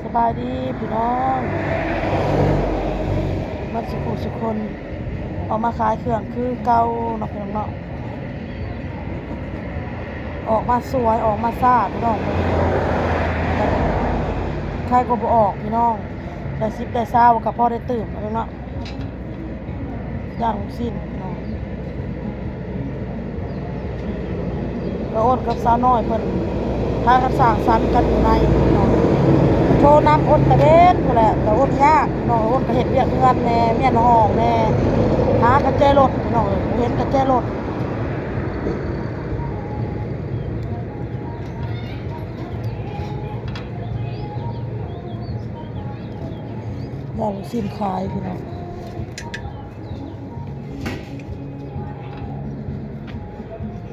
ສະບາຍດີພີ່ນ້ອງ ເບິດສຸຂູສຸຄົນ ອອກມາຂາຍເຄື່ອງຄືເກົ່າເນາະ ພີ່ນ້ອງເນາະ. ອອກມາສວຍ ອອກມາຊ້າພີ່ນ້ອງ ໃຄກວ່າບໍ່ອອກພີ່ນ້ອງ ໄດ້ສິບໄດ້ຊາວກໍພໍໄດ້ຕື່ມເນາະ ພີ່ນ້ອງເນາະ. ຍ່າງລູກຊີ້ນພີ່ນ້ອງ ກະອົນກັບສາວນ້ອຍເພິ່ນພາກັນສ້າງສັນກັນຢູ່ໃນພີ່ນ້ອງ. ໂທນຳອົນຕາເວັນພຸ້ນແຫຼະ ກະອົນຍາກພີ່ນ້ອງ. ອົນກະເຮັດວຽກເຮືອນແດ່ ເມຍນຫ້ອງແດ່ ຫາກະແຈລົດພີ່ນ້ອງເອີຍ ບໍ່ເຫັນກະແຈລົດ. ຍ່າງລູກຊີ້ນຂາຍພີ່ນ້ອງ.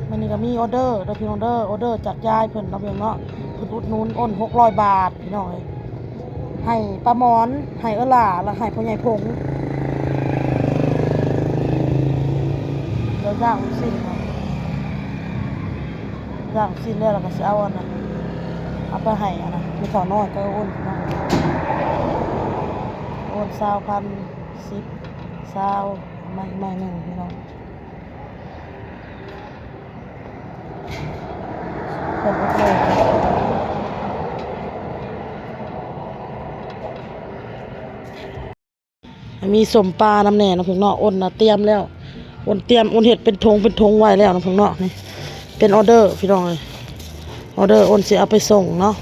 ມື້ນີ້ກະມີອໍເດີເດີພີ່ນ້ອງເດີ ອໍເດີຈາກຍາຍເພິ່ນເນາະ ພີ່ນ້ອງເນາະ. ເພິ່ນອຸດໜູນອົນຫົກຮ້ອຍບາດພີ່ນ້ອງເອີຍ ໃຫ້ປ້າໝອນ ໃຫ້ເອື້ອຍຫຼ້າ ແລະໃຫ້ພໍ່ໃຫຍ່ພົງ. ດຽວຍ່າງລູກຊີ້ນ ຍ່າງລູກຊີ້ນແລ້ວ ແລ້ວກະຊິເອົາອັນນັ້ນ ເອົາໄປໃຫ້ອັນນັ້ນ ແມ່ເຖົ້ານ້ອຍກະໂອນພີ່ນ້ອງ ໂອນຊາວພັນ ສິບ ຊາວ ມາອີກໃບໜຶ່ງພີ່ນ້ອງ. ເພິ່ນໂອເຄ ມີສົ້ມປານຳແດ່ເນາະພີ່ນ້ອງເນາະ. ອົນນະຕຽມແລ້ວ ອົນຕຽມ ອົນເຮັດເປັນຖົງເປັນຖົງໄວ້ແລ້ວເນາະພີ່ນ້ອງເນາະ. ນີ້ເປັນອໍເດີພີ່ນ້ອງເອີຍ ອໍເດີ ອົນຊິເອົາໄປສົ່ງເນາະ.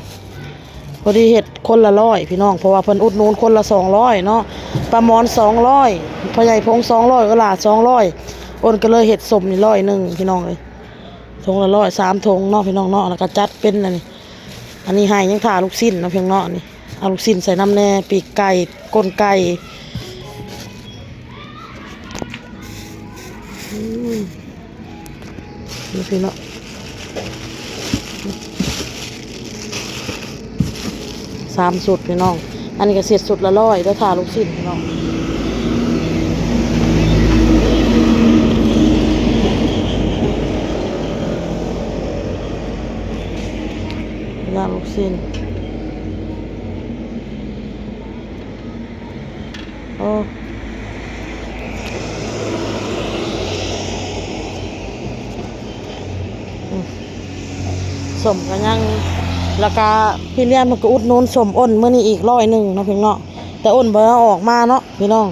ພໍດີເຮັດຄົນລະຮ້ອຍພີ່ນ້ອງ ເພາະວ່າເພິ່ນອຸດໜູນຄົນລະສອງຮ້ອຍເນາະ. ປ້າໝອນສອງຮ້ອຍ ພໍ່ໃຫຍ່ພົງສອງຮ້ອຍ ເອື້ອຍຫຼ້າສອງຮ້ອຍ ອົນກະເລີຍເຮັດສົ້ມນີ້ຮ້ອຍໜຶ່ງພີ່ນ້ອງເອີຍ. ຖົງລະຮ້ອຍ ສາມຖົງເນາະພີ່ນ້ອງເນາະ ແລ້ວກະຈັດເປັນອັນນີ້ ອັນນີ້ໃຫ້ ຍັງຖ້າລູກຊີ້ນເນາະພີ່ນ້ອງເນາະ. ອັນນີ້ ເອົາລູກຊີ້ນໃສ່ນຳແດ່ ປີກໄກ່ ກົ້ນໄກ່ ອືມ ນີ້ພີ່ນ້ອງ ສາມຊຸດພີ່ນ້ອງ. ອັນນີ້ກະເຊັດຊຸດລະຮ້ອຍເດີ ຖ້າລູກຊີ້ນພີ່ນ້ອງ. ຍ່າງລູກຊີ້ນ ໂອ້ ອືມ ສົ້ມກະຍັງ ແລ້ວກະພີ່ລຽນເພິ່ນກະອຸດໜູນສົ້ມອົນມື້ນີ້ອີກຮ້ອຍໜຶ່ງເນາະພີ່ນ້ອງເນາະ. ແຕ່ອົນບໍ່ໄດ້ເອົາອອກມາເນາະພີ່ນ້ອງ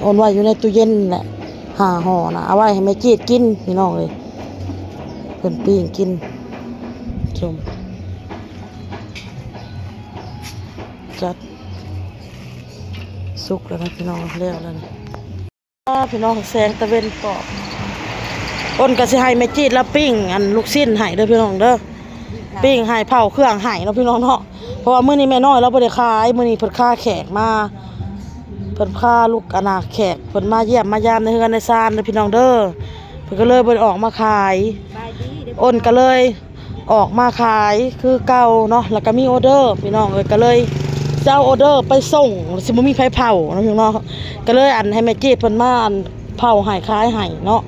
ອົນໄວ້ຢູ່ໃນຕູ້ເຢັນແຫຼະ ຫ້າຫໍ່ນະ ເອົາໄວ້ໃຫ້ແມ່ຈີດກິນພີ່ນ້ອງເອີຍ. ເພິ່ນປີ້ງກິນ ສົ້ມ ຈັດ ສຸກແລ້ວນະພີ່ນ້ອງ ແລ້ວແລ້ວນະ. ພີ່ນ້ອງ ແສງຕາເວັນກອກ ອົນກະຊິໃຫ້ແມ່ຈີດລາວປີ້ງອັນລູກຊີ້ນໃຫ້ເດີພີ່ນ້ອງເດີ ປີ້ງໃຫ້ ເຜົາເຄື່ອງໃຫ້ເນາະພີ່ນ້ອງເນາະ. ເພາະວ່າມື້ນີ້ແມ່ນ້ອຍລາວບໍ່ໄດ້ຂາຍ ມື້ນີ້ເພິ່ນພາແຂກມາ ເພິ່ນພາລູກອັນນາແຂກເພິ່ນມາຢ້ຽມມາຢາມໃນເຮືອນໃນຊານເດີພີ່ນ້ອງເດີ ເພິ່ນກະເລີຍບໍ່ໄດ້ອອກມາຂາຍ. ອົນກະເລີຍ ອອກມາຂາຍຄືເກົ່າເນາະ ແລ້ວກະມີອໍເດີພີ່ນ້ອງເອີຍ ກະເລີຍຊິເອົາອໍເດີໄປສົ່ງ ຊິບໍ່ມີໃຜເຜົາເນາະພີ່ນ້ອງເນາະ. ກະເລີຍອັນໃຫ້ແມ່ຈີດເພິ່ນມາອັນເຜົາໃຫ້ຂາຍໃຫ້ເນາະ.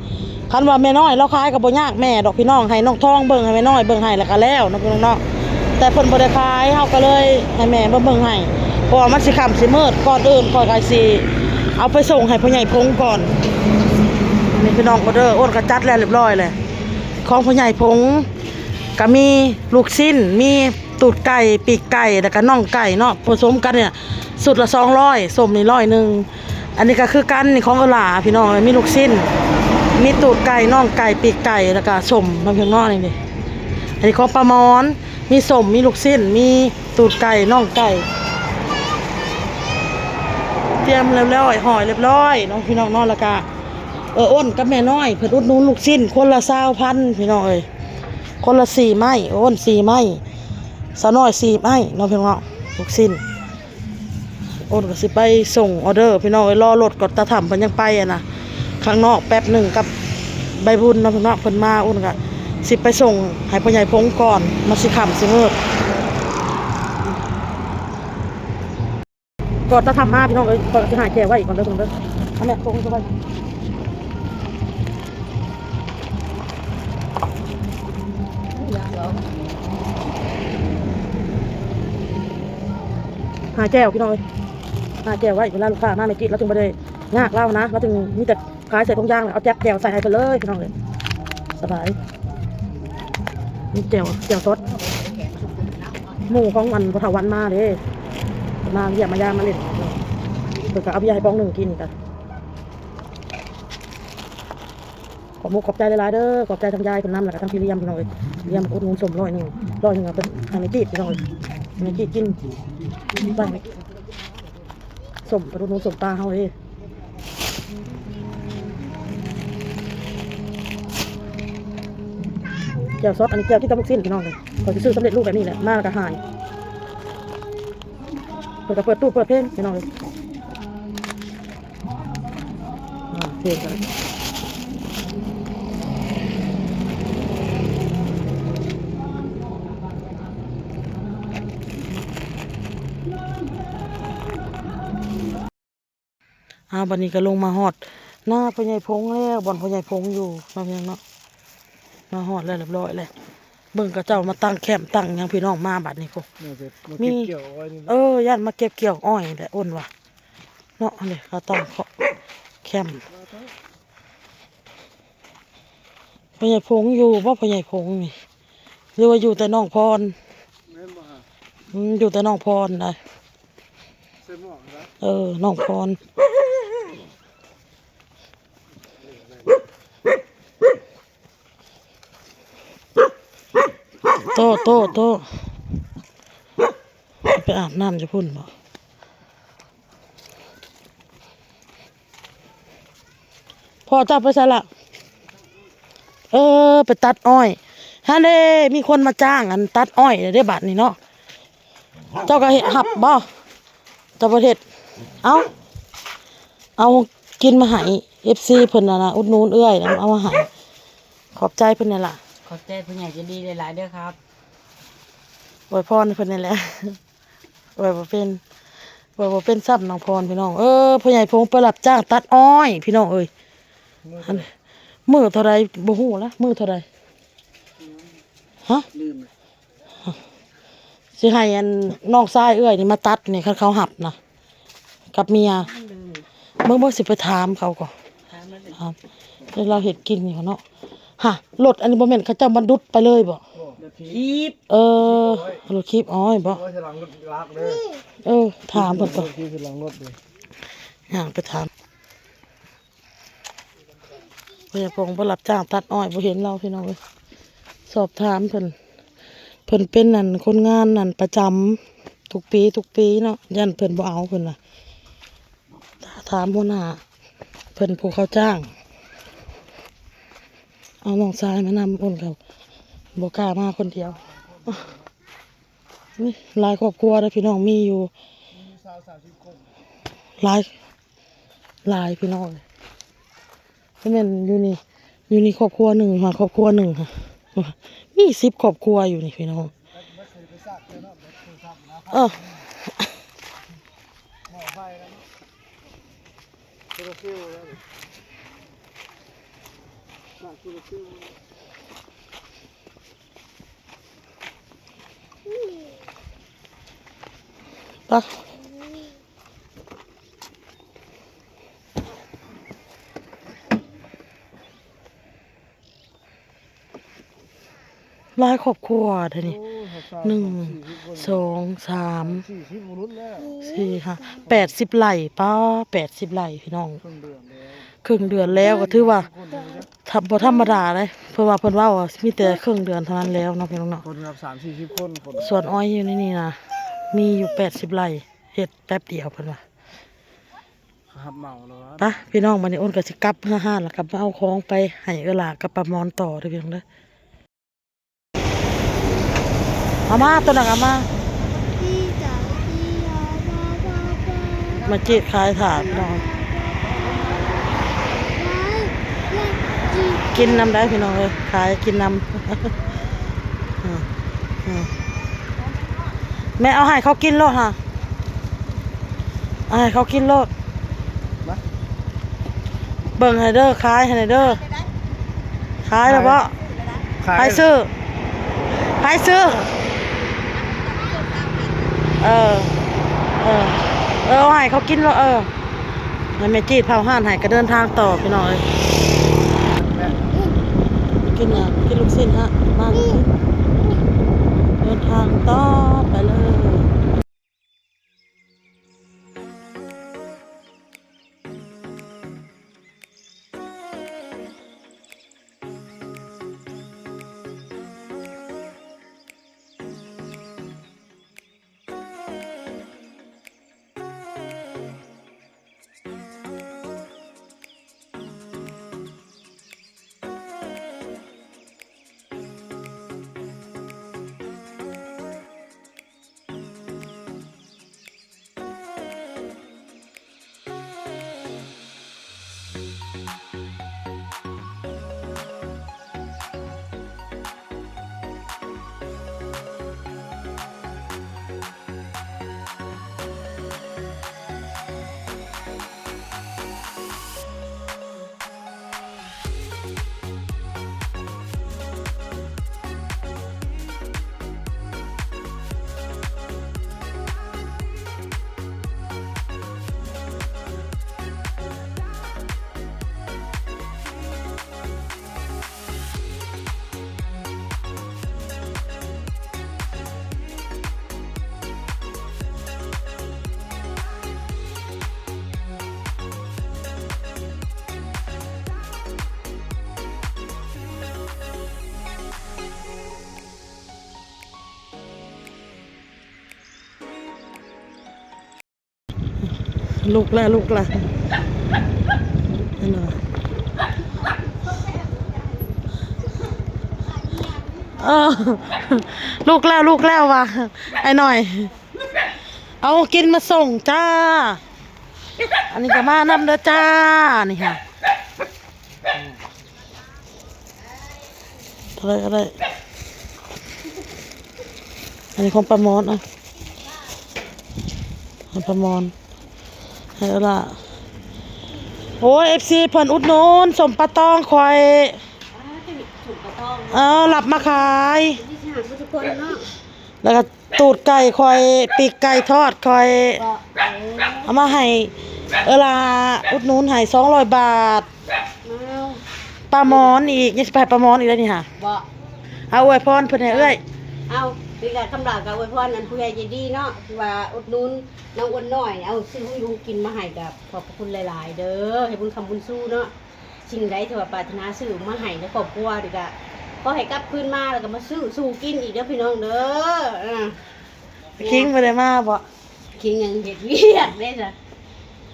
ຄັນວ່າແມ່ນ້ອຍລາວຂາຍກະບໍ່ຍາກແມ່ດອກພີ່ນ້ອງ ໃຫ້ນ້ອງທອງເບິ່ງ ໃຫ້ແມ່ນ້ອຍເບິ່ງໃຫ້ ແລ້ວກະແລ້ວເນາະພີ່ນ້ອງເນາະ. ແຕ່ເພິ່ນບໍ່ໄດ້ຂາຍ ເຮົາກະເລີຍໃຫ້ແມ່ມາເບິ່ງໃຫ້ ເພາະວ່າມັນຊິຄ່ຳຊິມືດ ກ່ອນອື່ນຂ້ອຍກະຊິເອົາໄປສົ່ງໃຫ້ພໍ່ໃຫຍ່ພົງກ່ອນ. ນີ້ພີ່ນ້ອງ ອໍເດີ ໂອນກະຈັດແລ້ວຮຽບຮ້ອຍແລ້ວ ຂອງພໍ່ໃຫຍ່ພົງ ກະມີລູກຊີ້ນ ມີຕູດໄກ່ ປີກໄກ່ ແລ້ວກະໜ່ອງໄກ່ເນາະ ປະສົມກັນນີ້ ຊຸດລະສອງຮ້ອຍ ສົ້ມນີ້ຮ້ອຍໜຶ່ງ. ອັນນີ້ກະຄືກັນ ນີ້ຂອງເອື້ອຍຫຼ້າພີ່ນ້ອງ ມີລູກຊີ້ນ ມີຕູດໄກ່ ໜ່ອງໄກ່ ປີກໄກ່ ແລ້ວກະສົ້ມເນາະພີ່ນ້ອງເນາະ. ນີ້ເດ ອັນນີ້ຂອງປ້າໝອນ ມີສົ້ມ ມີລູກຊີ້ນ ມີຕູດໄກ່ ໜ່ອງໄກ່ ຕຽມຮຽບຮ້ອຍ ຮ້ອຍຮຽບຮ້ອຍເນາະພີ່ນ້ອງເນາະ. ແລ້ວກະ ເອີ ໂອນກັບແມ່ນ້ອຍເພິ່ນອຸດໜູນລູກຊີ້ນຄົນລະຊາວພັນພີ່ນ້ອງເອີຍ ຄົນລະສີ່ໄມ້ ໂອນສີ່ໄມ້ ສາວນ້ອຍສີ່ໄມ້ເນາະພີ່ນ້ອງ ລູກຊີ້ນ. ໂອນກະຊິໄປສົ່ງອໍເດີພີ່ນ້ອງເອີຍ ລໍລົດກ່ອນ ຕາຖໍ້າເພິ່ນຍັງໄປຫັ້ນນະ ຂ້າງນອກແປັບໜຶ່ງກັບໃບບຸນເນາະພີ່ນ້ອງ ເພິ່ນມາ ໂອນກະຊິໄປສົ່ງໃຫ້ພໍ່ໃຫຍ່ພົງກ່ອນ ມັນຊິຄ່ຳຊິມືດ. ກ່ອນຕາຖໍ້າມາພີ່ນ້ອງເອີຍ ຂ້ອຍກະຊິຫາແຈ່ວໄວ້ອີກກ່ອນເດີພີ່ນ້ອງເດີ ເອົາແມ່ໂຄງເຂົ້າໄປ. ຫຍັງເນາະ ຫຍັງ ຫາແຈ່ວພີ່ນ້ອງເອີຍ ຫາແຈ່ວໄວ້ ເວລາລູກຄ້າມາ ແມ່ຈິດລາວຈຶ່ງບໍ່ໄດ້ຍາກລາວນະ ລາວຈຶ່ງມີແຕ່ຂາຍໃສ່ຖົງຢາງ ແລ້ວເອົາແຈັບແຈ່ວໃສ່ໃຫ້ເພິ່ນເລີຍພີ່ນ້ອງເອີຍ ສະບາຍ. ມີແຈ່ວ ແຈ່ວສົດ ໝູ່ຂອງອັນພໍ່ເຖົ້າວັນມາເດ້ ມາຢ້ຽມມາຢາມມາຫຼິ້ນ ເພິ່ນກໍເອົາເບຍໃຫ້ປອງໜຶ່ງກິນກໍ ຂອບມຸກຂອບໃຈຫຼາຍໆເດີ ຂອບໃຈທັງຍາຍເພິ່ນນຳ ແລ້ວກໍທັງພີ່ລຽມພີ່ນ້ອງເອີຍ ລຽມອຸດໜູນສົ້ມຮ້ອຍໜຶ່ງ ຮ້ອຍໜຶ່ງເອົາໄປໃຫ້ແມ່ຈີດພີ່ນ້ອງເອີຍ ໃຫ້ແມ່ຈີດກິນ ໄປໃຫ້ແມ່ຈີດ ສົ້ມ ໄປອຸດໜູນສົ້ມປາເຮົາເດ້ ແຈ່ວຊອດ ອັນນີ້ແຈ່ວກິນກັບລູກຊີ້ນພີ່ນ້ອງເອີຍ ຂ້ອຍຊິຊື້ສຳເລັດຮູບແບບນີ້ແຫຼະ ມາແລ້ວກໍຫາຍ ເພິ່ນກໍເປີດຕູ້ເປີດເພງພີ່ນ້ອງເອີຍ. ອ່າ ເພງກັນ ອ່າ ບັດນີ້ກໍລົງມາຮອດໜ້າພໍ່ໃຫຍ່ພົງແລ້ວ ບ່ອນພໍ່ໃຫຍ່ພົງຢູ່ເນາະ ພີ່ນ້ອງເນາະ ມາຮອດແລ້ວຮຽບຮ້ອຍແລ້ວ ເບິ່ງເຂົາເຈົ້າມາຕັ້ງແຄ້ມຕັ້ງຫຍັງ ພີ່ນ້ອງ ມາບັດນີ້ພຸ້ນ ມີ ເອີ ຢ້ານມາເກັບກ່ຽວອ້ອຍແຫຼະ ອ້ນວ່າ ເນາະ ອັນນີ້ເຂົາຕັ້ງເຄາະແຄ້ມ ພໍ່ໃຫຍ່ພົງຢູ່ບໍ່ ພໍ່ໃຫຍ່ພົງນີ້ ຫຼືວ່າຢູ່ແຕ່ໜອງພອນ? ແມ່ນບໍ່ຮະ? ອືມ ຢູ່ແຕ່ໜອງພອນໃດ໋ ໃສ່ໝວກໃດ໋ ເອີ ໜອງພອນ. ໂຕ ໂຕ ໂຕ ໄປອາບນ້ຳຢູ່ພຸ້ນບໍ? ພໍ່ເຈົ້າໄປໃສລະ? ເອີ ໄປຕັດອ້ອຍ ຫັ້ນເດ້ ມີຄົນມາຈ້າງອັນຕັດອ້ອຍເດ້ ບາດນີ້ເນາະ. ເຈົ້າກໍເຮັດຮັບບໍ່? ເຈົ້າບໍ່ເຮັດ ເອົາ ເອົາກິນມາໃຫ້ ເອັຟຊີ ເພິ່ນຫັ້ນນະ ອຸດໜູນເອື້ອຍນະ ເອົາມາໃຫ້ ຂອບໃຈເພິ່ນແດ່ລະ ຂອບໃຈຜູ້ໃຫຍ່ໃຈດີຫຼາຍໆເດີຄັບ ອວຍພອນໃຫ້ເພິ່ນແດ່ແຫຼະ ອວຍບໍ່ເປັນ ອວຍບໍ່ເປັນຊ້ຳ ນ້ອງພອນ ພີ່ນ້ອງເອີຍ ພໍ່ໃຫຍ່ພົງໄປຮັບຈ້າງຕັດອ້ອຍ ພີ່ນ້ອງເອີຍ ມື້ເທົ່າໃດ ມື້ເທົ່າໃດບໍ່ຮູ້ລະ ມື້ເທົ່າໃດ ຮະ ລືມລະ. ຊິໃຫ້ອັນນ້ອງຊາຍເອື້ອຍນີ້ມາຕັດນີ້ ຄັນເຂົາຮັບນະ ກັບເມຍ ເບິ່ງ ເບິ່ງ ຊິໄປຖາມເຂົາກ່ອນ ຖາມ ເຮັດກິນຢູ່ເນາະ. ຮະ ລົດອັນນີ້ບໍ່ແມ່ນເຂົາເຈົ້າບັນດຸດໄປເລີຍບໍ່? ລົດຖີບ ເອີ ລົດຖີບອ້ອຍບໍ່? ເອີ ຖາມເພິ່ນກ່ອນ ຍ່າງໄປຖາມ. ພະຍາພົງບໍ່ຮັບຈ້າງຕັດອ້ອຍ ບໍ່ເຫັນລາວ ພີ່ນ້ອງເອີຍ ສອບຖາມເພິ່ນ ເພິ່ນເປັນອັນຄົນງານອັນປະຈຳທຸກປີ ທຸກປີເນາະ ຢ້ານເພິ່ນບໍ່ເອົາ ເພິ່ນວ່າ ຖາມຫົວໜ້າເພິ່ນຜູ້ເຂົາຈ້າງ ເອົານ້ອງຊາຍມານຳ ອ້ນກໍບໍ່ກ້າມາຄົນດຽວ. ນີ້ຫຼາຍຄອບຄົວເດີພີ່ນ້ອງ ມີຢູ່ຫຼາຍ ຫຼາຍພີ່ນ້ອງ ແມ່ນຢູ່ນີ້ ຢູ່ນີ້ຄອບຄົວໜຶ່ງ ຫາຄອບຄົວໜຶ່ງ ມີສິບຄອບຄົວຢູ່ນີ້ພີ່ນ້ອງ ເອີ ໄປ ຫຼາຍຄອບຄົວເດ້ນີ້ ໂອ້ຍ ໜຶ່ງ ສອງ ສາມ ສີ່ສິບ ບໍ່ຫຼຸດແລ້ວ ສີ່ ຫ້າ ແປດສິບໄຮ່ ປ້າ ແປດສິບໄຮ່ພີ່ນ້ອງ ເຄິ່ງເດືອນແລ້ວ ເຄິ່ງເດືອນແລ້ວ ກໍຖືວ່າ ທຳ ບໍ່ທຳມະດາເດ້ ເພາະວ່າເພິ່ນເວົ້າວ່າມີແຕ່ເຄິ່ງເດືອນເທົ່ານັ້ນແລ້ວເນາະ ພີ່ນ້ອງເນາະ ຄົນຮັບສາມສີ່ສິບຄົນ ຄົນ ສວນອ້ອຍຢູ່ໃນນີ້ນະ ມີຢູ່ແປດສິບໄຮ່ ເຮັດແປັບດຽວເພິ່ນວ່າ ເຂົາຮັບເໝົາແລ້ວ ໄປພີ່ນ້ອງ ບັດນີ້ອ້ນກໍຊິກັບເຮືອຮ້ານ ແລ້ວກໍມາເອົາຂອງໄປໃຫ້ເອື້ອຍຫຼ້າກັບປ້າມອນຕໍ່ເດີພີ່ນ້ອງເດີ. ເອົາມາ ໂຕນັ້ນເອົາມາ ມາຈີດຂາຍຖ້າພີ່ນ້ອງ ກິນນຳໄດ້ພີ່ນ້ອງເອີຍ ຂາຍກິນນຳ ແມ່ເອົາໃຫ້ເຂົາກິນໂລດຫາ ເອົາໃຫ້ເຂົາກິນໂລດ ມາ ເບິ່ງໃຫ້ເດີ ຂາຍໃຫ້ແດ່ເດີ ຂາຍແລ້ວບໍ? ຂາຍ ໃຜຊື້? ໃຜຊື້? ເອີ ເອີ ເອີ ເອົາໃຫ້ເຂົາກິນແລ້ວ ເອີ ໃຫ້ແມ່ຈີດເຝົ້າຮ້ານໃຫ້ ກໍເດີນທາງຕໍ່ພີ່ນ້ອງເອີຍ. ກິນຫຍັງ? ກິນລູກຊີ້ນຮະ ມາເດີນທາງຕໍ່ໄປເລີຍ.ລຸກແລ້ວ ລຸກແລ້ວ ເອີ ລຸກແລ້ວ ລຸກແລ້ວວ່າ ອ້າຍນ້ອຍ ເອົາກິນມາສົ່ງຈ້າ. ອັນນີ້ກໍມານຳເດີຈ້າ ນີ້ຫາ ເທົ່າໃດກໍໄດ້ ອັນນີ້ຂອງປ້າມອນ ເອົາ ໃຫ້ປ້າມອນ ໃຫ້ເອື້ອຍຫຼ້າ. ໂອ້ຍ ເອັຟຊີ ເພິ່ນອຸດໜູນສົ້ມປາຕອງຂ້ອຍ ອ່າ ສົ້ມປາຕອງ ເອີ ຮັບມາຂາຍ ທີ່ຊິຫາທຸກຄົນເນາະ ແລ້ວກໍ ຕູດໄກ່ຂ້ອຍ ປີກໄກ່ທອດຂ້ອຍ ເອົາມາໃຫ້ເອື້ອຍຫຼ້າ ອຸດໜູນໃຫ້ສອງຮ້ອຍບາດ. ປ້າມອນອີກ ຍັງຊິໄປໃຫ້ປ້າມອນອີກໄດ໋ນີ້ຫາ ເອົາອວຍພອນເພິ່ນໃຫ້ເອື້ອຍ. ເອົາ ນີ້ກະຄຳຫຼ້າກະອວຍພອນອັນຜູ້ໃຫຍ່ໃຈດີເນາະ ທີ່ວ່າອຸດໜູນນ້ອງອ້ວນນ້ອຍ ເອົາຊື້ຂອງຢູ່ຂອງກິນມາໃຫ້ ກະຂອບພະຄຸນຫຼາຍໆເດີ ໃຫ້ບຸນຄຳບຸນຊູເນາະ. ສິ່ງໃດທີ່ວ່າປາດຖະໜາຊື້ມາໃຫ້ໃນຄອບຄົວນີ້ກະ ຂໍໃຫ້ກັບຄືນມາ ແລ້ວກະມາຊື້ສູ່ກິນອີກເດີພີ່ນ້ອງເດີ. ເອີ ຄິງບໍ່ໄດ້ມາບໍ່? ຄິງຍັງເຮັດວຽກເດ້ຊະ.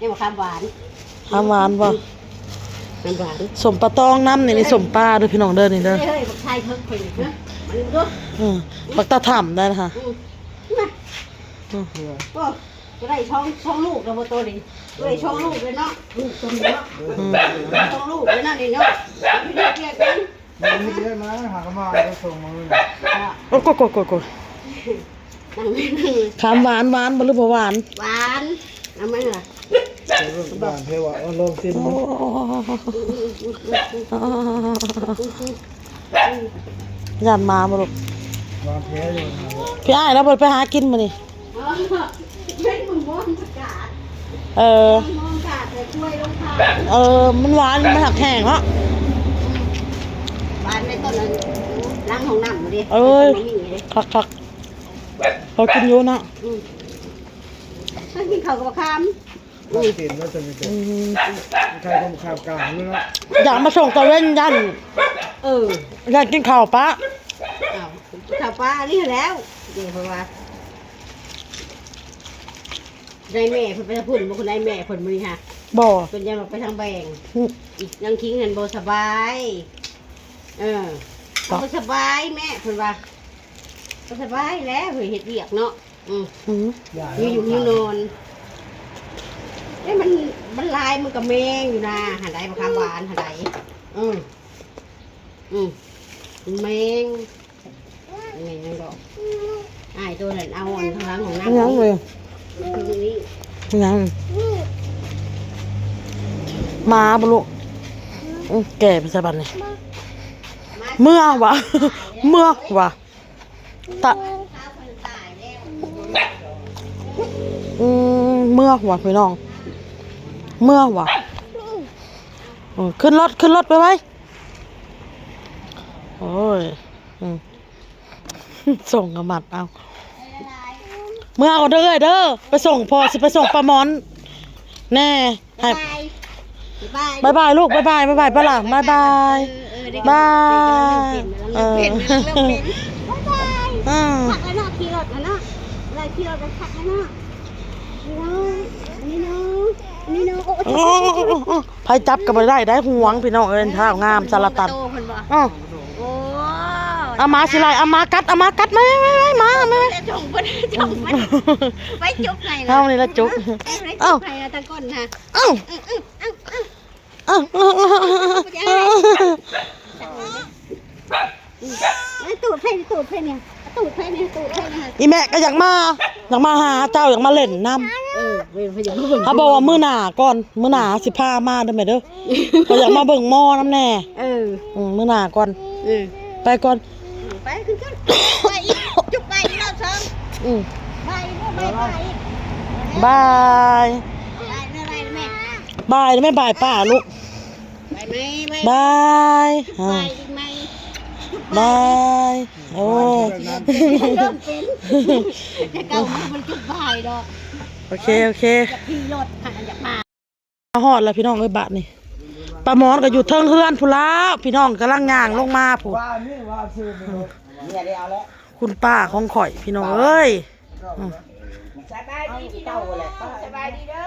ນີ້ບັກຂາມຫວານ ຂາມຫວານບໍ່? ຂາມຫວານ ສົ້ມປາຕອງນຳນີ້ ນີ້ສົ້ມປາເດີພີ່ນ້ອງເດີ ນີ້ເດີ. ເຮີ້ຍ ບັກຊາຍເຖິກຂ້ອຍນີ້ ເຮີ້ຍ ມານີ້ເດີ. ອື ບັກຕາຖ່ຳໄດ້ນະຫະ. ອື ມາ ອື ໂອ້ ກໍໄດ້ສອງ ສອງລູກແລ້ວບໍ່ໂຕນີ້ ກໍໄດ້ສອງລູກເລີຍເນາະ ລູກຕົວນີ້ເນາະ. ອື ສອງລູກເລີຍນະນີ້ເນາະ. ເຮັດວຽກກັນ ມັນມີເຍອະນະ ຫາກະມາໄປສົ່ງມື້ນີ້. ໂອ້ ໂກ ໂກ ໂກ ໂກ ຂາມຫວານ ຫວານບໍ່ ຫຼືບໍ່ຫວານ? ຫວານ ເອົາມາລະ ຫວານແທ້ວ່າ ເອົາລອງຊີມເບິ່ງ. ໂອ້ ຢ້ານໝາບໍ່ລູກ? ຫວານແທ້ຢູ່ນະ. ພີ່ອ້າຍລາວບໍ່ໄດ້ໄປຫາກິນມື້ນີ້? ເອີ ເອີ ມັນຫວານ ມັນຫັກແຫ້ງເນາະ. ຫວານໃນຕົ້ນ ຫຼັງຫ້ອງນ້ຳເດ້. ເອີຍ ຄັກໆ ພໍກິນຢູ່ເນາະ. ອື ມັນກິນເຂົ້າກັບບັກຂາມ. ອື ກິນແລ້ວຈະມີແຕ່ ອື ໄຂ່ກັບບັກຂາມກາງຢູ່ເນາະ. ຢາກມາສົ່ງຕາເວັນ ຢ້ານ ເອີ ຢ້ານກິນເຂົ້າປະ. ອ້າວ ກິນເຂົ້າປະອັນນີ້ແລ້ວ ເດ້ ເພາະວ່າ ນາຍແມ່ເພິ່ນໄປທາງພຸ້ນບໍ່? ນາຍແມ່ເພິ່ນມື້ນີ້ຫະ ບໍ່ ເພິ່ນຢ້ານວ່າໄປທາງແບງ. ອື ອີກນາງຄິງຫັ້ນບໍ່ສະບາຍ. ເອີ ບໍ່ສະບາຍແມ່ ເພິ່ນວ່າ ບໍ່ສະບາຍແລ້ວ ເຮີ້ຍ ເຮັດວຽກເນາະ. ອື ອື ມີຢູ່ມີນອນ. ເອີ ມັນ ມັນຫຼາຍ ມັນກະແມງຢູ່ນາ ຫັ້ນໃດ ບັກຂາມຫວານຫັ້ນໃດ. ອື ອື ແມງ ແມ່ນຫຍັງດອກ ອ້າຍໂຕນັ້ນເອົາອັນທາງຫຼັງຂອງນາງ ຫຍັງເວີຍ ນີ້ ຫຍັງ ໝາບໍ່ລູກ? ອື ແກ່ໄປໃສບັດນີ້ ເມືອຫວາ ເມືອຫວາ ຕະ ອື ເມືອຫົວພີ່ນ້ອງ ເມືອຫົວ ເອີ ຂຶ້ນລົດ ຂຶ້ນລົດໄປໄວ. ໂອ້ຍ ອືມ ສົ່ງກະມັດເອົາ ເມືອກ່ອນເດີເອື້ອຍເດີ ໄປສົ່ງພໍ່ ຊິໄປສົ່ງປາໝອນແດ່ ໃຫ້ ບາຍບາຍ ບາຍບາຍລູກ ບາຍບາຍ ບາຍບາຍປາຫຼາ ບາຍບາຍ ເອີ ບາຍ ເອີ ບາຍບາຍ ຄັກແລ້ວເນາະ ຂີ່ລົດແລ້ວເນາະ ໄລ່ຂີ່ລົດຄັກແລ້ວເນາະ. ນີ້ເນາະ ນີ້ເນາະ ນີ້ເນາະ ໂອ້ຍ ໂອ້ຍ ໂອ້ຍ ໂອ້ຍ ໃຜຈັບກໍບໍ່ໄດ້ ໄດ້ຫວງພີ່ນ້ອງເອີຍ ທ້າວງາມສາລະຕັນ ໂຕເພິ່ນບໍ່ ອ້າວ ໂອ້ ອາມາຊິໄລ່ ອາມາກັດ ອາມາກັດ ມາ ມາ ມາ ມາ ໄປຈົກ ໄປຈົກໃຫ້ ເຮົານີ້ລະຈົກ ເອົາ ໃຫ້ຕະກົ້ນນະ ເອົ້າ ເອົ້າ ເອົ້າ ມາຕູດໃຜ ຕູດໃຜນີ້ ຕູດໃຜນີ້ ຕູດໃຜນີ້ ອີແມ່ກໍຢາກມາ ຢາກມາຫາເຈົ້າ ຢາກມາຫຼິ້ນນຳ ເອີ ເພິ່ນຢາກມາເບິ່ງ ເຮົາບອກວ່າມື້ໜ້າກ່ອນ ມື້ໜ້າຊິພາມາເດີແມ່ເດີ ເຂົາຢາກມາເບິ່ງໝໍນຳແດ່ ເອີ ອືມ ມື້ໜ້າກ່ອນ ເອີ ໄປກ່ອນ ໄປຂຶ້ນກ່ອນ ໄປອີກ ຈຸກໄປອີກລອບສອງ ອືມ ໄປອີກ ໄປ ໄປ ໄປ ບາຍ ບາຍແມ່ ບາຍແມ່ ບາຍປ້າລູກ ບາຍແມ່ ບາຍ ບາຍ ບາຍ ໂອ້ ເລີ່ມເປັນ ແຕ່ເກົ່າມັນບໍ່ຈຸກບາຍດອກ ໂອເຄ ໂອເຄ ຢາກຂີ່ລົດ ຢາກມາ ມາຮອດແລ້ວພີ່ນ້ອງເອີຍ ບາດນີ້ ປາໝອນກໍຢູ່ເທິງເຮືອນພຸ້ນລະ ພີ່ນ້ອງກຳລັງຍ່າງລົງມາພຸ້ນ ຄຸນປ້າຂອງຂ້ອຍພີ່ນ້ອງເອີຍ ອືມ ສະບາຍດີພີ່ນ້ອງ ສະບາຍດີເດີ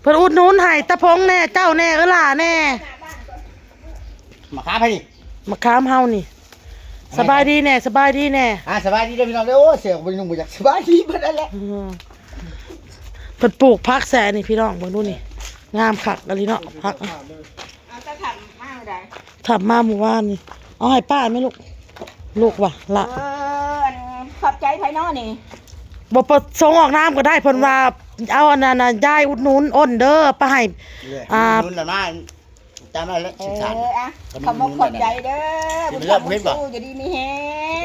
ເພິ່ນອຸດໜູນໃຫ້ຕາພົງແດ່ ເຈົ້າແດ່ ເອື້ອຍຫຼ້າແດ່ ມາຂາມໃຜນີ້ ມາຂາມເຮົານີ້ ສະບາຍດີແດ່ ສະບາຍດີແດ່ ອ່າ ສະບາຍດີເດີພີ່ນ້ອງເດີ ໂອ້ ເສື້ອກໍບໍ່ໄດ້ນຸ່ງ ບໍ່ຢາກສະບາຍດີປານໃດແຫຼະ ອືມ ເພິ່ນປູກຜັກໃສ່ອັນນີ້ພີ່ນ້ອງ ເບິ່ງດູນີ້ ງາມຄັກອີ່ຫຼີເນາະ ຜັກ ເອົາແຕ່ທຳມາມື້ໃດ ທຳມາມື້ວານນີ້ ເອົາໃຫ້ປ້າແມ່ລູກ ລູກວ່າລະ ເອີ ອັນ ຂອບໃຈໃຜເນາະນີ້ ບໍ່ປະສົງອອກນາມກໍໄດ້ ເພິ່ນວ່າເອົາອັນນັ້ນນະ ຍາຍອຸດໜູນອົນເດີ ໄປໃຫ້ ອ່າ ອຸດໜູນລະມາ ຕາມນັ້ນແຫຼະ ເອີ ສຶກສາ ອ່ະ ຂອບອົກຂອບໃຈເດີ ບຸນຄຳບຸນຊູ ຢູ່ດີມີແຮງ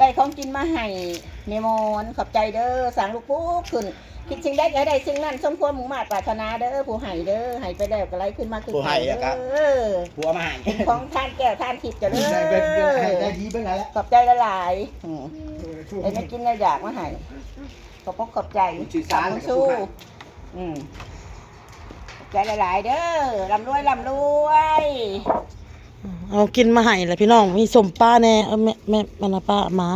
ໄດ້ຂອງກິນມາໃຫ້ແມ່ໝອນ ຂອບໃຈເດີ ສ້າງລູກປຸກຂຶ້ນ ຄິດສິ່ງໃດກໍໃຫ້ໄດ້ສິ່ງນັ້ນ ສົມຄວາມມຸ່ງມາດປາດຖະໜາເດີ ຜູ້ໃຫ້ເດີ ໃຫ້ໄປແລ້ວກໍໄຫຼຄືນມາຄືເກົ່າເດີ ຜູ້ເອົາມາໃຫ້ ເປັນຂອງທານແກ້ວທານທິບເຈົ້າເດີ ໃຫ້ໄດ້ດີເບິ່ງຫັ້ນແຫຼະ ຂອບໃຈຫຼາຍໆ ອືມ ໄດ້ແນວກິນແນວຢາກມາໃຫ້ ຂອບອົກຂອບໃຈ ບຸນຊື່ສານ ບຸນຊູ ອືມ ຂອບໃຈຫຼາຍໆເດີ ລ່ຳລວຍ ລ່ຳລວຍ ເອົາກິນມາໃຫ້ແຫຼະພີ່ນ້ອງ ມີສົ້ມປາແດ່ ເອີ ແມ່ ແມ່ ອັນນະ ປ້າມາ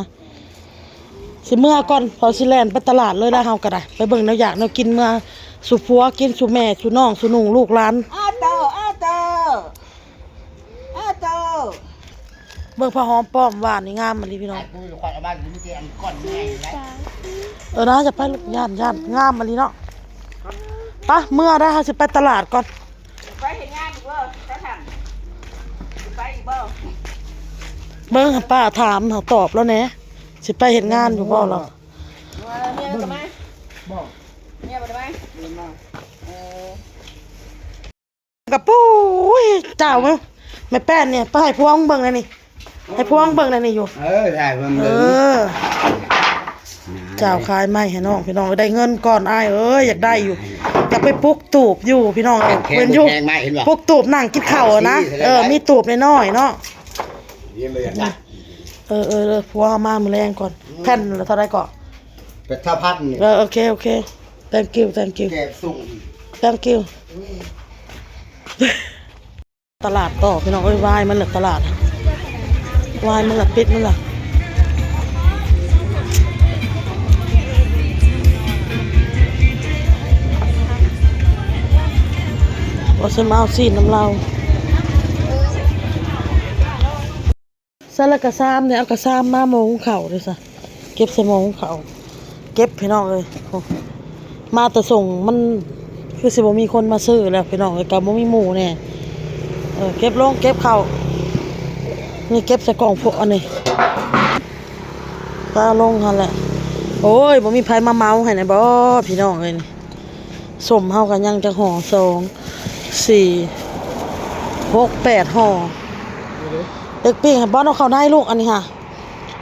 ຊິເມືອກ່ອນ ເພາະຊິແລ່ນໄປຕະຫຼາດເລີຍລະ ເຮົາກໍໄດ້ ໄປເບິ່ງແນວຢາກແນວກິນ ເມືອສູ່ຜົວກິນ ສູ່ແມ່ສູ່ນ້ອງສູ່ໜຸ່ງລູກຫຼານ ອ້າໂຕ ອ້າໂຕ ອ້າໂຕ ເບິ່ງຜ້າຫອມປ້ອມຫວານນີ້ ງາມອີ່ຫຼີພີ່ນ້ອງ ເອີນະ ຢ່າໄປລູກ ຢ້ານ ຢ້ານ ງາມອີ່ຫຼີເນາະ ໄປ ເມືອໄດ້ ເຮົາຊິໄປຕະຫຼາດກ່ອນ ໄປເຮັດງານອີກບໍ່ ໄປຖາມ ໄປອີກບໍ່ ເບິ່ງປ້າຖາມ ເຮົາຕອບລາວແດ່ ຊິໄປເຮັດງານຢູ່ບໍ່ລາວ ເອີ ເມຍລາວກໍມາ ບໍ່ ເມຍບໍ່ໄດ້ມາ ເອີ ກະປຸ້ຍ ເຈົ້າ ແມ່ແປ້ນນີ້ ໄປໃຫ້ພວງເບິ່ງແດ່ນີ້ ໃຫ້ພວງເບິ່ງແດ່ນີ້ຢູ່ ເອີ ໃຫ້ເບິ່ງ ເອີ ເຈົ້າຂາຍໄມ້ໃຫ້ນ້ອງ ພີ່ນ້ອງ ໄດ້ເງິນກ່ອນ ອ້າຍເອີຍ ຢາກໄດ້ຢູ່ ຢາກໄປປຸກຕູບຢູ່ ພີ່ນ້ອງເອີຍ ເຫັນຢູ່ ປຸກຕູບນັ່ງກິນເຂົ້ານະ ເອີ ມີຕູບນ້ອຍໆເນາະ ເອີ ເອີ ເອີ ຜົວເຮົາມາມື້ແລງກ່ອນ ແຜ່ນລະເທົ່າໃດເກາະ ແປດສິບພັນນີ້ ເອີ ໂອເຄ ໂອເຄ thank you thank you thank you ຕະຫຼາດຕໍ່ພີ່ນ້ອງເອີຍ ວາຍມັນລະຕະຫຼາດ ວາຍມັນລະ ປິດມັນລະ ວ່າຊິມາເອົາຊີ້ນນຳລາວ ໃສ່ລະກະຊາມເດ້ ເອົາກະຊາມມາໝໍ້ຫຸງເຂົ້າເດ້ຊະ ເກັບໃສ່ໝໍ້ຫຸງເຂົ້າ ເກັບພີ່ນ້ອງເອີຍ ໂອ້ ມາແຕ່ສົ່ງມັນຄືຊິບໍ່ມີຄົນມາຊື້ແລ້ວພີ່ນ້ອງເອີຍ ກະບໍ່ມີໝູ່ແດ່ ເອີ ເກັບລົງ ເກັບເຂົ້າ ນີ້ເກັບໃສ່ກ່ອງພວກອັນນີ້ ປະລົງຫັ້ນແຫຼະ ໂອ້ຍ ບໍ່ມີໃຜມາເໝົາໃຫ້ແດ່ບໍ ພີ່ນ້ອງເອີຍ ສົ້ມເຮົາກໍຍັງຈັກຫໍ່ ສອງ ສີ່ ຫົກ ແປດຫໍ່ ເດັກປີ້ງ ບອນເອົາເຂົ້າໃນລູກ ອັນນີ້ຫາ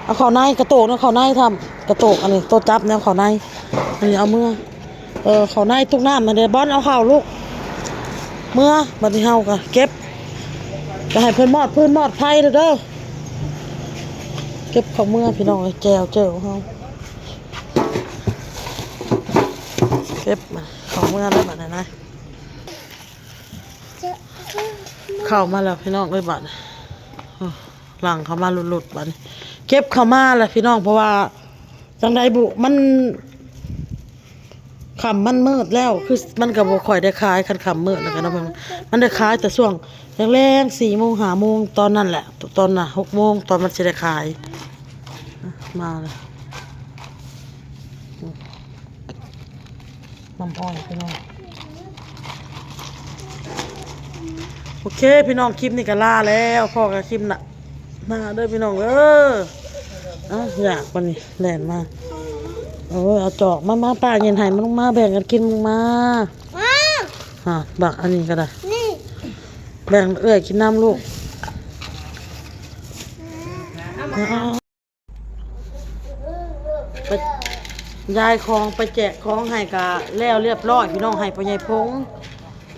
ເອົາເຂົ້າໃນ ກະໂຕກເອົາເຂົ້າໃນທຳ ກະໂຕກ ອັນນີ້ໂຕຈັບແນວເຂົ້າໃນ ອັນນີ້ເອົາເມືອ ເອີ ເຂົ້າໃນຕຸກນ້ຳຫັ້ນເດ້ ບອນເອົາເຂົ້າລູກ ເມືອ ບັດນີ້ເຮົາກໍເກັບ ກໍໃຫ້ເພິ່ນມອດຟືນມອດໄຟເດີ ເດີ ເກັບເຂົ້າເມືອພີ່ນ້ອງເອີຍ ແຈ່ວເຈີເຮົາ ເກັບມາເຂົ້າເມືອແລ້ວບັດນີ້ນະ ເຂົ້າມາແລ້ວພີ່ນ້ອງເອີຍ ບາດນີ້ ຫຼັ່ງເຂົ້າມາຫຼຸດໆ ບາດນີ້ ເກັບເຂົ້າມາແລ້ວພີ່ນ້ອງ ເພາະວ່າ ຈັ່ງໃດບຸ ມັນ ຄ່ຳມັນມືດແລ້ວ ຄືມັນກໍບໍ່ຄ່ອຍໄດ້ຂາຍ ຄັນຄ່ຳມືດແລ້ວກໍເນາະ ມັນໄດ້ຂາຍແຕ່ຊ່ວງແລງໆ ສີ່ໂມງ ຫ້າໂມງ ຕອນນັ້ນແຫຼະ ຕອນນະ ຫົກໂມງ ຕອນມັນຊິໄດ້ຂາຍ ມາແລ້ວ ນ້ຳອ້ອຍພີ່ນ້ອງ ໂອເຄພີ່ນ້ອງ ຄລິບນີ້ກໍລາແລ້ວ ພໍ້ກັນຄລິບໜ້າເດີພີ່ນ້ອງເອີຍ ເອົ້າ ຢາກປານນີ້ແລ່ນມາ ໂອ້ຍ ເອົາຈອກມາ ມາ ປ້າເຢັນໃຫ້ ມາ ລົງມາ ແບ່ງກັນກິນ ມາ ຮະ ບັກອັນນີ້ກໍໄດ້ ນີ້ ແບ່ງເອື້ອຍກິນນຳລູກ ເອົາ ໄປ ຍ້າຍຂອງ ໄປແຈກຂອງໃຫ້ກະແລ້ວລຽບຮ້ອຍພີ່ນ້ອງ ໃຫ້ພໍ່ໃຫຍ່ພົງ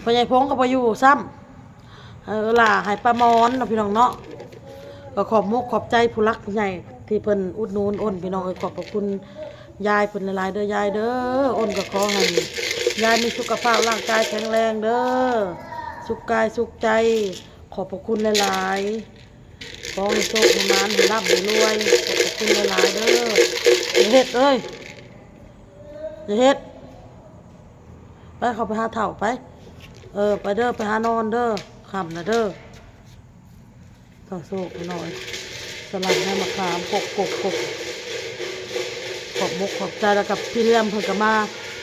ພໍ່ໃຫຍ່ພົງກໍບໍ່ຢູ່ຊ້ຳ ເອີ ຫຼ້າໃຫ້ປ້າມອນເນາະພີ່ນ້ອງເນາະ ກໍຂອບມຸກຂອບໃຈຜູ້ຫຼັກຜູ້ໃຫຍ່ທີ່ເພິ່ນອຸດໜູນ ໂອນ ພີ່ນ້ອງເອີຍ ຂອບພະຄຸນຍາຍເພິ່ນຫຼາຍໆເດີ ຍາຍເດີ ໂອນ ກໍຂໍໃຫ້ຍາຍມີສຸຂະພາບຮ່າງກາຍແຂງແຮງເດີ ສຸກກາຍສຸກໃຈ ຂອບພະຄຸນຫຼາຍໆ. ຂໍໃຫ້ໂຊກໃຫ້ໝານ ໃຫ້ລ່ຳໃຫ້ລວຍ ຂອບພະຄຸນຫຼາຍໆເດີ ຢ່າເຮັດເອີຍ ຢ່າເຮັດ ໄປ ເຂົ້າໄປຫາເຖົ້າໄປ ເອີ ໄປເດີ ໄປຫານອນເດີ ຄ່ຳລະເດີ ເຖົ້າໂຊກນ້ອຍ ສະຫຼັດໃນມະຂາມ ກົກໆໆ ຂອບມຸກຂອບໃຈ ແລ້ວກັບພີ່ເລື່ອມເພິ່ນກໍມາ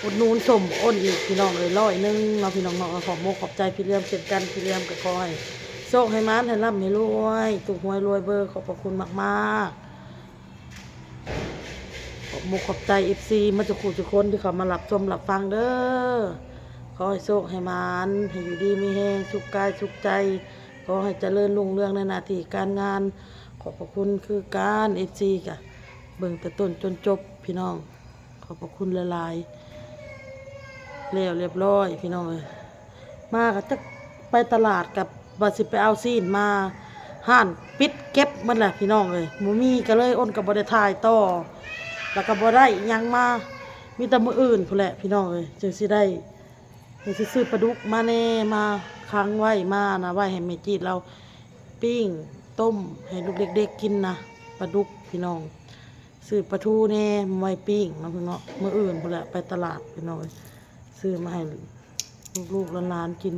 ອຸດໜູນສົ້ມໂອນອີກ ພີ່ນ້ອງເອີຍ ຮ້ອຍໜຶ່ງເນາະ ພີ່ນ້ອງເນາະ ຂອບມຸກຂອບໃຈພີ່ເລື່ອມເຊັ່ນກັນ ພີ່ເລື່ອມກໍຂໍໃຫ້ ໂຊກໃຫ້ໝານ ໃຫ້ລ່ຳໃຫ້ລວຍ ຖືກຫວຍລວຍເບີ ຂອບພະຄຸນມາກໆ ຂອບມຸກຂອບໃຈເອັຟຊີໝົດທຸກຜູ້ທຸກຄົນທີ່ເຂົ້າມາຮັບຊົມຮັບຟັງເດີ ຂໍໃຫ້ໂຊກໃຫ້ໝານ ໃຫ້ຢູ່ດີມີແຮງ ສຸກກາຍສຸກໃຈ ຂໍໃຫ້ຈະເລີນຮຸ່ງເຮືອງໃນໜ້າທີ່ການງານ ຂອບພະຄຸນຄືກັນ ເອັຟຊີກະເບິ່ງແຕ່ຕົ້ນຈົນຈົບ ພີ່ນ້ອງ ຂອບພະຄຸນຫຼາຍໆ ແລ້ວລຽບຮ້ອຍ ພີ່ນ້ອງເອີຍ ມາກໍຈັກໄປຕະຫຼາດ ກັບວ່າຊິໄປເອົາຊີ້ນມາ ຮ້ານປິດເກັບໝົດແຫຼະ ພີ່ນ້ອງເອີຍ ບໍ່ມີ ກໍເລີຍໂອນກໍບໍ່ໄດ້ຖ່າຍຕໍ່ ແລ້ວກໍບໍ່ໄດ້ອີ່ຫຍັງມາ ມີແຕ່ມື້ອື່ນພຸ້ນແຫຼະ ພີ່ນ້ອງເອີຍ ຈຶ່ງຊິໄດ້ ເຮົາຊິຊື້ປາດຸກມາແດ່ ມາຂັງໄວ້ ມານະ ໄວ້ໃຫ້ແມ່ຈີດລາວປີ້ງຕົ້ມໃຫ້ລູກເດັກໆກິນນະ ປາດຸກ ພີ່ນ້ອງ ຊື້ປາທູແດ່ ໄວ້ປີ້ງເນາະ ພີ່ນ້ອງເນາະ ມື້ອື່ນພຸ້ນແຫຼະ ໄປຕະຫຼາດ ພີ່ນ້ອງເອີຍ ຊື້ມາໃຫ້ລູກໆຫຼານໆກິນ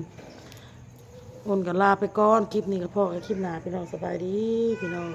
ໂອນກໍລາໄປກ່ອນ ຄລິບນີ້ກໍພໍ້ກັນຄລິບໜ້າ ພີ່ນ້ອງ ສະບາຍດີ ພີ່ນ້ອງ.